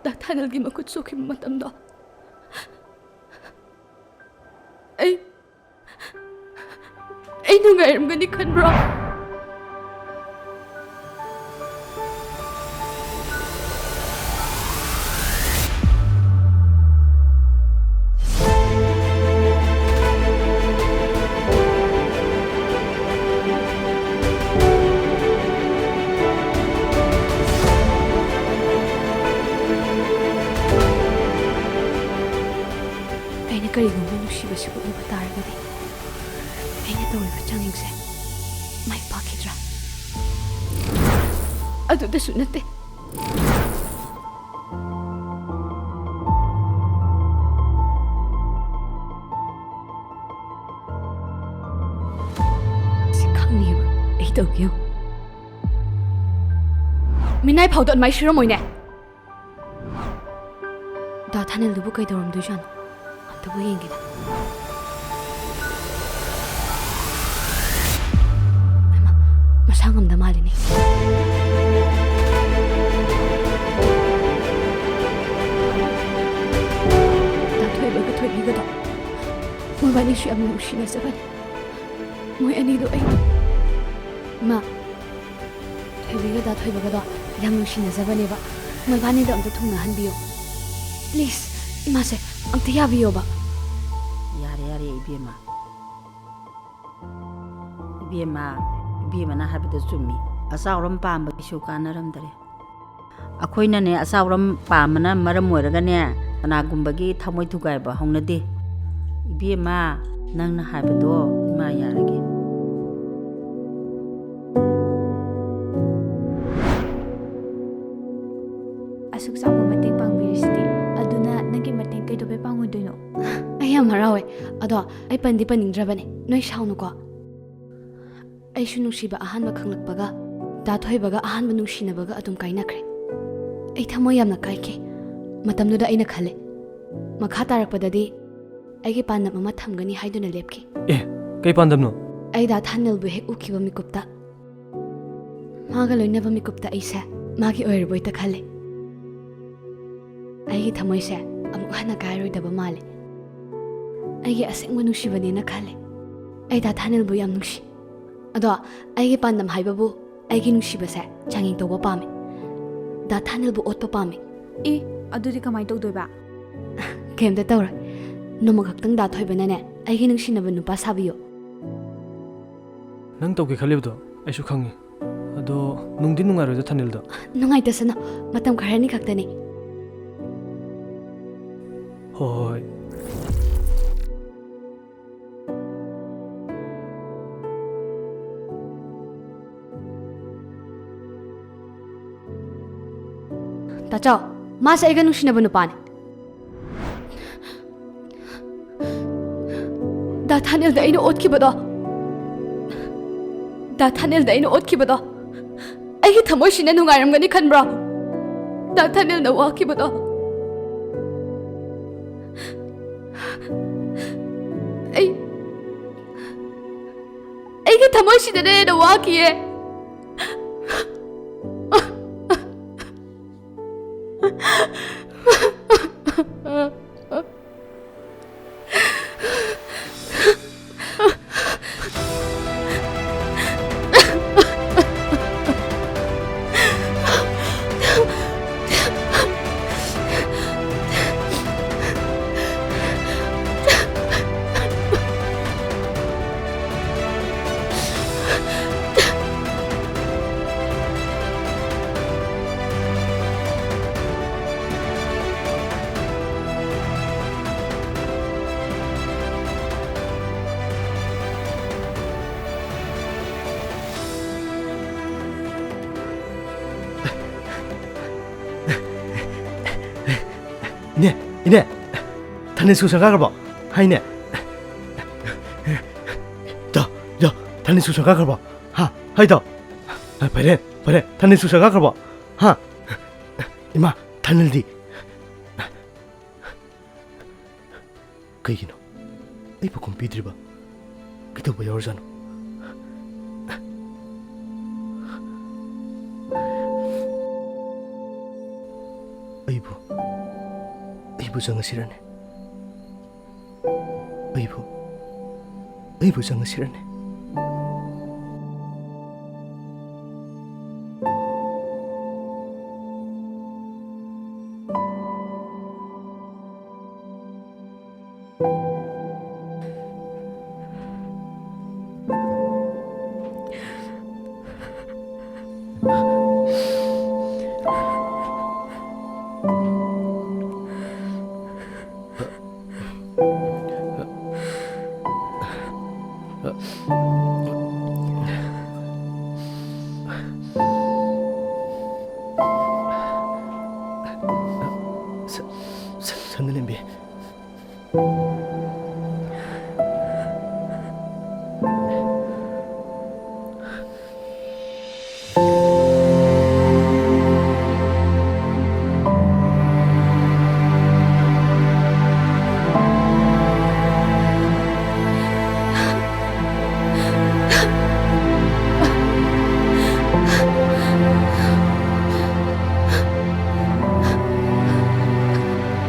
ꯗꯥ ꯊꯥꯅꯤꯜꯒꯤ ꯃꯈꯨꯠ ꯁꯣꯛꯈꯤꯕ ꯃꯇꯝꯗꯣ ꯑꯩ, ꯑꯩ ꯅꯨꯡꯉꯥꯏꯔꯝꯒꯅꯤ ꯈꯟꯕ꯭ꯔꯣ? ꯑꯩꯅ ꯀꯔꯤꯒꯨꯝꯕ ꯅꯨꯡꯁꯤꯕꯁꯤ ꯎꯠꯂꯨꯕ ꯇꯥꯔꯒꯗꯤ, ꯑꯩꯅ ꯇꯧꯔꯤꯕ ꯆꯥꯡꯌꯦꯡꯁꯦ ꯃꯥꯏ ꯄꯥꯛꯈꯤꯗ꯭ꯔꯥ? ꯑꯗꯨꯗꯁꯨ ꯅꯠꯇꯦ꯫ ꯁꯤ ꯈꯪꯅꯤꯕ ꯑꯩ ꯇꯧꯒꯦ ꯌꯦꯡꯉꯨ꯫ ꯃꯤꯅꯥꯏ ꯐꯥꯎꯗ ꯑꯗꯨꯃꯥꯏ ꯁꯤꯔꯝꯃꯣꯏꯅꯦ꯫ ꯗꯥ ꯊꯥꯅꯤꯜꯗꯨꯕꯨ ꯀꯩꯗꯧꯔꯝꯗꯣꯏꯖꯥꯠꯅꯣ? ꯑꯝꯇꯕꯨ ꯌꯦꯡꯒꯦꯗ꯫ ꯍꯩꯃꯥ, ꯃꯁꯥ ꯉꯝꯗ ꯃꯥꯜꯂꯤꯅꯦ꯫ ꯗꯥ ꯊꯣꯏꯕꯤꯒꯗꯣ, ꯃꯣꯏꯕꯥꯅꯤꯁꯨ ꯌꯥꯝ ꯅꯨꯡꯁꯤꯅꯖꯕꯅꯦ꯫ ꯃꯣꯏ ꯑꯅꯤꯗꯣ ꯑꯩ ꯃꯥ, ꯊꯣꯏꯕꯤꯒ ꯗꯥ ꯊꯣꯏꯕꯒꯗꯣ ꯌꯥꯝ ꯅꯨꯡꯁꯤꯅꯖꯕꯅꯦꯕ꯫ ꯃꯣꯏꯕꯥꯅꯤꯗꯣ ꯑꯝꯇ ꯊꯨꯡꯅꯍꯟꯕꯤꯌꯣ꯫ Please, ꯏꯃꯥꯁꯦ ꯑꯝꯇ ꯌꯥꯕꯤꯌꯣꯕ꯫ ꯌꯥꯔꯦ, ꯌꯥꯔꯦ, ꯏꯕꯦꯝꯃ꯫ ꯏꯕꯦꯝꯃ, ꯏꯕꯦꯝꯃꯅ ꯍꯥꯏꯕꯗꯣ ꯆꯨꯝꯃꯤ꯫ ꯑꯆꯥꯎꯔꯝ ꯄꯥꯝꯕꯒꯤꯁꯨ ꯀꯥꯟꯅꯔꯝꯗꯔꯦ꯫ ꯑꯩꯈꯣꯏꯅꯅꯦ, ꯑꯆꯥꯎꯔꯝ ꯄꯥꯝꯕꯅ ꯃꯔꯝ ꯑꯣꯏꯔꯒꯅꯦ, ꯀꯅꯥꯒꯨꯝꯕꯒꯤ ꯊꯃꯣꯏ ꯊꯨꯒꯥꯏꯕ ꯍꯧꯅꯗꯦ꯫ ꯏꯕꯦꯝꯃ, ꯅꯪꯅ ꯍꯥꯏꯕꯗꯣ ꯏꯃꯥ ꯌꯥꯔꯒꯦ꯫ ꯑꯁꯨꯛ ꯆꯥꯎꯕ ꯃꯇꯦꯡ ꯄꯥꯡꯕꯤꯔꯤꯁꯤꯗꯤ, ꯑꯗꯨꯅ ꯅꯪꯒꯤ ꯃꯇꯦꯡ ꯀꯩꯗꯧꯕꯩ ꯄꯥꯡꯉꯣꯏꯗꯣꯏꯅꯣ? ꯑꯩ ꯌꯥꯝ ꯍꯔꯥꯎꯋꯦ꯫ ꯑꯗꯣ ꯑꯩ ꯄꯟꯗꯤ ꯄꯟꯅꯤꯡꯗ꯭ꯔꯕꯅꯦ, ꯅꯣꯏ ꯁꯥꯎꯅꯨꯀꯣ꯫ ꯑꯩꯁꯨ ꯅꯨꯡꯁꯤꯕ ꯑꯍꯥꯟꯕ ꯈꯪꯂꯛꯄꯒ, ꯗꯥ ꯊꯣꯏꯕꯒ ꯑꯍꯥꯟꯕ ꯅꯨꯡꯁꯤꯅꯕꯒ ꯑꯗꯨꯝ ꯀꯥꯏꯅꯈ꯭ꯔꯦ꯫ ꯑꯩ ꯊꯃꯣꯏ ꯌꯥꯝꯅ ꯀꯥꯏꯈꯤ꯫ ꯃꯇꯝꯗꯨꯗ ꯑꯩꯅ ꯈꯜꯂꯦ, ꯃꯈꯥ ꯇꯥꯔꯛꯄꯗꯗꯤ ꯑꯩꯒꯤ ꯄꯥꯟꯗꯝ ꯑꯃ ꯊꯝꯒꯅꯤ ꯍꯥꯏꯗꯨꯅ ꯂꯦꯞꯈꯤ꯫ ꯑꯦ, ꯀꯩ ꯄꯥꯟꯗꯝꯅꯣ? ꯑꯩ ꯗꯥ ꯊꯥꯅꯤꯜꯕꯨ ꯍꯦꯛ ꯎꯈꯤꯕ ꯃꯤꯀꯨꯞꯇ, ꯃꯥꯒ ꯂꯣꯏꯅꯕ ꯃꯤꯀꯨꯞꯇ ꯑꯩꯁꯦ ꯃꯥꯒꯤ ꯑꯣꯏꯔꯕꯣꯏꯇ ꯈꯜꯂꯦ꯫ ꯑꯩꯒꯤ ꯊꯃꯣꯏꯁꯦ ꯑꯃꯨꯛ ꯍꯟꯅ ꯀꯥꯏꯔꯣꯏꯗꯕ ꯃꯥꯜꯂꯦ꯫ ꯑꯩꯒꯤ ꯑꯁꯦꯡꯕ ꯅꯨꯡꯁꯤꯕꯅꯦꯅ ꯈꯜꯂꯦ꯫ ꯑꯩ ꯗꯥ ꯊꯥꯅꯤꯜꯕꯨ ꯌꯥꯝ ꯅꯨꯡꯁꯤ꯫ ꯑꯗꯣ ꯑꯩꯒꯤ ꯄꯥꯟꯗꯝ ꯍꯥꯏꯕꯕꯨ ꯑꯩꯒꯤ ꯅꯨꯡꯁꯤꯕꯁꯦ ꯆꯥꯡꯌꯦꯡ ꯇꯧꯕ ꯄꯥꯝꯃꯦ꯫ ꯗꯥ ꯊꯥꯅꯤꯜꯕꯨ ꯑꯣꯠꯄ ꯄꯥꯝꯃꯦ꯫ ꯑꯦ, ꯑꯗꯨꯗꯤ ꯀꯃꯥꯏꯅ ꯇꯧꯗꯣꯏꯕ? ꯀꯩꯝꯇ ꯇꯧꯔꯣꯏ꯫ ꯅꯣꯡꯃ ꯈꯛꯇꯪ ꯗꯥ ꯊꯣꯏꯕꯅꯅꯦ ꯑꯩꯒꯤ ꯅꯨꯡꯁꯤꯅꯕ ꯅꯨꯄꯥ ꯁꯥꯕꯤꯌꯣ꯫ ꯅꯪ ꯇꯧꯒꯦ ꯈꯜꯂꯤꯕꯗꯣ ꯑꯩꯁꯨ ꯈꯪꯉꯤ꯫ ꯑꯗꯣ ꯅꯨꯡꯗꯤ ꯅꯨꯡꯉꯥꯏꯔꯣꯏꯗ ꯊꯥꯅꯤꯜꯗꯣ꯫ ꯅꯨꯡꯉꯥꯏꯇꯁꯅꯨ, ꯃꯇꯝ ꯈꯔꯅꯤ ꯈꯛꯇꯅꯤ꯫ ꯍꯣꯏ, ꯍꯣꯏ, ꯍꯣꯏ꯫ ꯇꯥꯆꯧ, ꯃꯥꯁꯦ ꯑꯩꯒ ꯅꯨꯡꯁꯤꯅꯕ ꯅꯨꯄꯥꯅꯦ꯫ ꯗꯥ ꯊꯥꯅꯦꯜꯗ ꯑꯩꯅ ꯑꯣꯠꯈꯤꯕꯗꯣ, ꯗꯥ ꯊꯥꯅꯦꯜꯗ ꯑꯩꯅ ꯑꯣꯠꯈꯤꯕꯗꯣ, ꯑꯩꯒꯤ ꯊꯃꯣꯏꯁꯤꯅ ꯅꯨꯡꯉꯥꯏꯔꯝꯒꯅꯤ ꯈꯟꯕ꯭ꯔꯣ? ꯗꯥ ꯊꯥꯅꯦꯜꯅ ꯋꯥꯈꯤꯕꯗꯣ, ꯑꯩ, ꯑꯩꯒꯤ ꯊꯃꯣꯏꯁꯤꯗꯅ ꯍꯦꯟꯅ ꯋꯥꯈꯤꯌꯦ꯫ ꯏꯅꯦ, ꯏꯅꯦ, ꯊꯥꯅꯤꯜ ꯁ꯭ꯀꯨꯜ ꯁꯪꯒꯥꯈ꯭ꯔꯕꯣ? ꯍꯥꯏꯅꯦ꯫ ꯏꯇꯥꯎ, ꯏꯇꯥꯎ, ꯊꯥꯅꯤꯜ ꯁ꯭ꯀꯨꯜ ꯁꯪꯒꯥꯈ꯭ꯔꯕꯣ? ꯍꯥ? ꯍꯥꯏ ꯏꯇꯥꯎ꯫ ꯐꯔꯦ, ꯐꯔꯦ, ꯊꯥꯅꯤꯜ ꯁ꯭ꯀꯨꯜ ꯁꯪꯒꯥꯈ꯭ꯔꯕꯣ? ꯍꯥ? ꯏꯃꯥ, ꯊꯥꯅꯤꯜꯗꯤ? ꯀꯩꯒꯤꯅꯣ ꯑꯩꯕꯨ ꯈꯨꯝ ꯄꯤꯗ꯭ꯔꯤꯕ? ꯀꯩꯗꯧꯕ ꯌꯥꯎꯔꯖꯥꯠꯅꯣ? ꯑꯩꯕꯨ, ꯑꯩꯕꯨ ꯆꯪꯉꯁꯤꯔꯅꯦ? ꯑꯩꯕꯨ, ꯑꯩꯕꯨ ꯆꯪꯉꯁꯤꯔꯅꯦ? ꯁ-, ꯁ-, ꯁꯅꯥꯂꯦꯝꯕꯤ꯫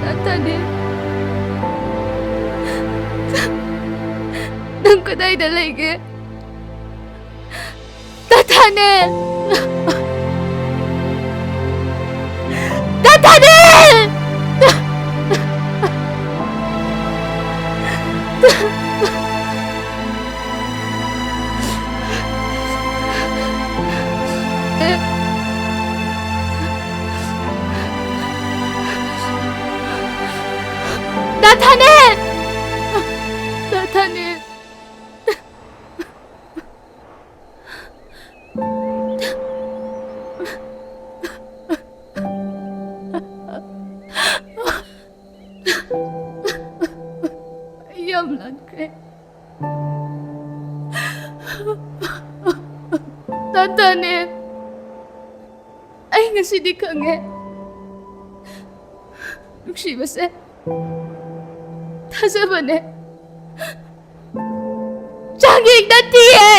ꯇꯥ ꯊꯥꯅꯤꯜ, ꯅꯪ ꯀꯗꯥꯏꯗ ꯂꯩꯒꯦ? ꯇꯥ ꯊꯥꯅꯤꯜ! ꯇꯥ ꯊꯥꯅꯤꯜ! ꯇꯥ ꯊꯥꯅꯤꯜ! ꯇꯥ ꯊꯥꯅꯤꯜ! ꯇꯥꯟꯇꯥꯅꯦ, ꯑꯩ ꯉꯁꯤꯗꯤ ꯈꯪꯉꯦ꯫ ꯅꯨꯡꯁꯤꯕꯁꯦ ꯊꯥꯖꯕꯅꯦ, ꯆꯥꯡꯌꯦꯡ ꯅꯠꯇꯤꯌꯦ꯫